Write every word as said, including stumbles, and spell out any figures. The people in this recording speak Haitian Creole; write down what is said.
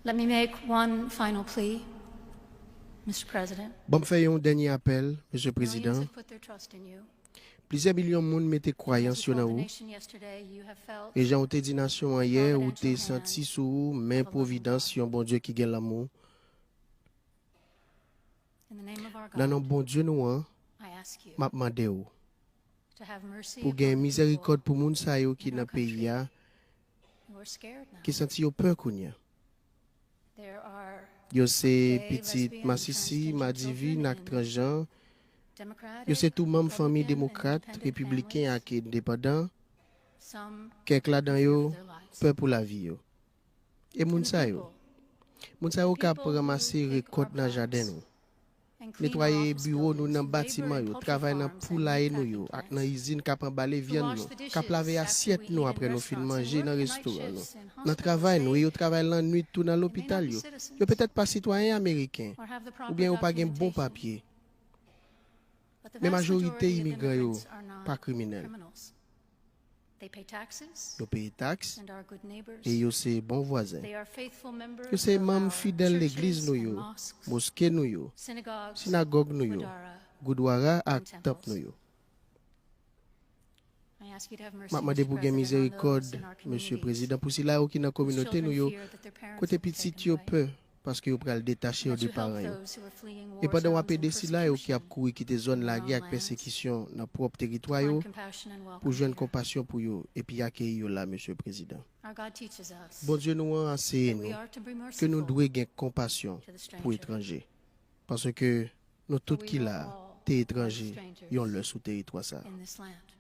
Let me make one final plea, Mister President. Ban m fè yon dènye apèl, Mesye Prezidan. Millions have put their trust in you. Plizyè milyon moun mete kwayans yo nan ou. Nation yesterday, you have felt E jan w te di nasyon an yè, ou te santi sou ou men pwovidans yon Bondye ki gen lanmou. In the name of our Nan non God, Bondye nou an, I ask you m ap mande w to have mercy pou gen upon the mizerikòd people pou moun sa yo ki in nan our country peyi a, who are scared now. Ki santi yo pè kounye a. There are Yo se gay, pitit lesbian, masisi, transgender madivin children ak and transjan. Democratic, Yo se tou manm fanmi Republican, and demokrat, independent repibliken families. Ak endepandan. Some Kèk ladan fear yo for their lives. Pè pou lavi yo. E moun And the sa yo? people, Moun sa yo the k ap people who ranmase pick our rekòt nan crops jaden nou, and clean our netwaye office biwo nou buildings, nan labor batiman in yo, poultry travay nan farms and poulaye meat nou yo packing ak nan plants, izin k ap anbale who vyann wash nou, the k ap lave dishes after asyèt we nou eat apre in nou fin restaurants manje and nan work night restoran nou, shifts in nan travay nou, e yo travay lannwit tou nan lopital yo. Yo petèt pa sitwayen ameriken, or have the oubyen yo pa proper gen bon documentation. Papye. But the Men vast majorite majority of imigran yo immigrants are not pa kriminèl. Criminals. They pay taxes Yo peye taks and are good neighbors. E yo se bon vwazen. They are faithful members Yo se of manm our fidèl churches legliz nou and yo, mosques, moske nou yo, synagogues, sinagòg nou yo, Gurdwara, goudwara and ak tanp temples. Nou yo. I ask you to have mercy, M ap mande Mister pou gen President, on mizerikòd, those in our Mesye communities Prezidan, pou sila yo ki nan whose kominote children nou yo, fear that their parents kote will be pitit taken yo away. Pè paske yo pral detache yo That you de help paran yo. Those who are fleeing war E pandan w ap zones and ede sila yo ki ap persecution kouri kite zòn in their lagè own ak lands pèsekisyon nan pwòp teritwa yo, find compassion and pou jwenn welcome here. Konpasyon pou yo epi akeyi yo la, Mesye Prezidan. Our God teaches us Bondye nou an anseye that we nou are to be ke nou merciful dwe gen konpasyon to the pou stranger. Etranje, paske nou For tout we ki are la a all te once etranje strangers yon lè sou teritwa sa a. In this land.